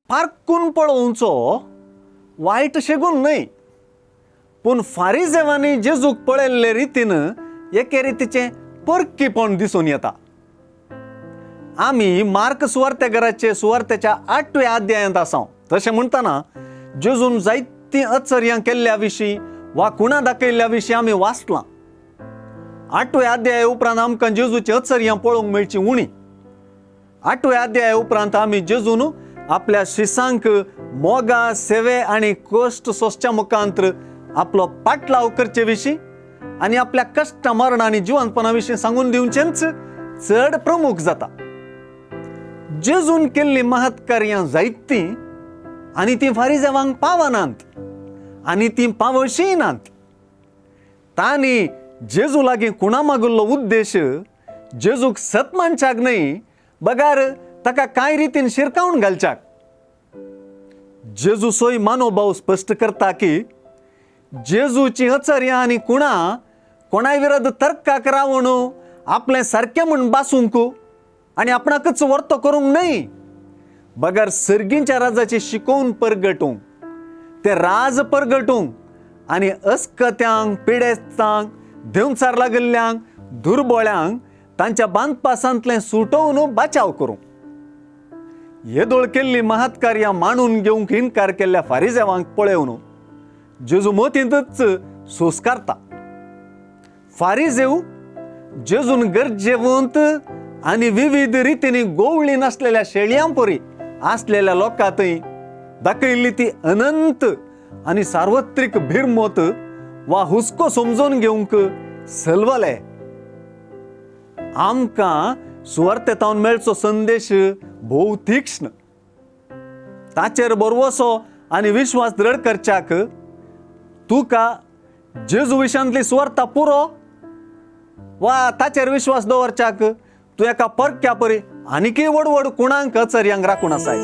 पारकून पळोवचो वायट शेगून न्हय, पूण फारिजेवांनी जेजूक पळयल्ले रितीन एके रितीचें परकीपण दिसून येता. आमी मार्क सुवार्तेघराचे सुवार्तेच्या 8व्या अध्यायांत आसा. तशें म्हणटना जेजून जायतीं अचर्यां केल्ल्या विशीं वा खुणा दाखयल्ल्या विशीं आमी वाचलां. 8व्या अध्याया उपरांत आमकां जेजूची अचर्यां पळोवंक मेळची उणी. 8व्या अध्याया उपरांत आमी जेजून आपल्या शिसांक मोगा, सेवे आनी कश्ट सोंसच्या मुखांत्र आपलो पाटलाव करचे विशीं आनी आपल्या कश्ट, मरण आनी जिवंतपणा विशीं सांगून दिवचेंच चड प्रमुख जाता. जेजून केल्ली महत्कार्यां जायतीं आनी तीं फारिजेवांक पावनात आनी तीं पावशीय नात. तांणी जेजू लागीं खुणा मागिल्लो उद्देश जेजूक सत मानच्याक न्हय, बगार ताका कांय रितीन शिरकावन घालच्याक. जेजूचोय मानोभाव स्पश्ट करता की जेजूची अचर्यां आनी खुणा कोणाय विरोध तर्काक रावून आपलें सारकें म्हूण बासूंक आनी आपणाकच वर्तो करूंक न्हय, बगर सर्गींच्या राजाची शिकोवन परगटूंक, ते राज परगटूंक आनी अस्कत्यांक, पिडेस्तांक, देंवचार लागिल्ल्यांक, दुर्बळ्यांक तांच्या बांदपासांतलें सुटोवन बाचाव करूंक. येदोळ केल्ली महत्कार्यां मांडून घेवंक इनकार केल्ल्या फारिजेवांक पळोवन जेजू मतींतच सोंसकारता. फारिजेव जेजून गरजेवंत आनी विविध रितींनी गोवळी नासलेल्या शेळयां परी आसलेल्या लोकांतय दाखयल्ली ती अनंत आनी सार्वत्रीक भिरमोत वा हुस्को समजून घेवंक सलवले. आमकां सुवार्तेतावन मेळचो संदेश भोव तीक्ष्ण. ताचेर बरवसो आनी विश्वास दृढ करच्याक तुका जेजू विशांतली सुवार्ता पुरो वा ताचेर विश्वास दवरच्याक तूं एका परक्या परी आनीकय व्हड व्हड कुणांक अचर्यांक राखून आसाय.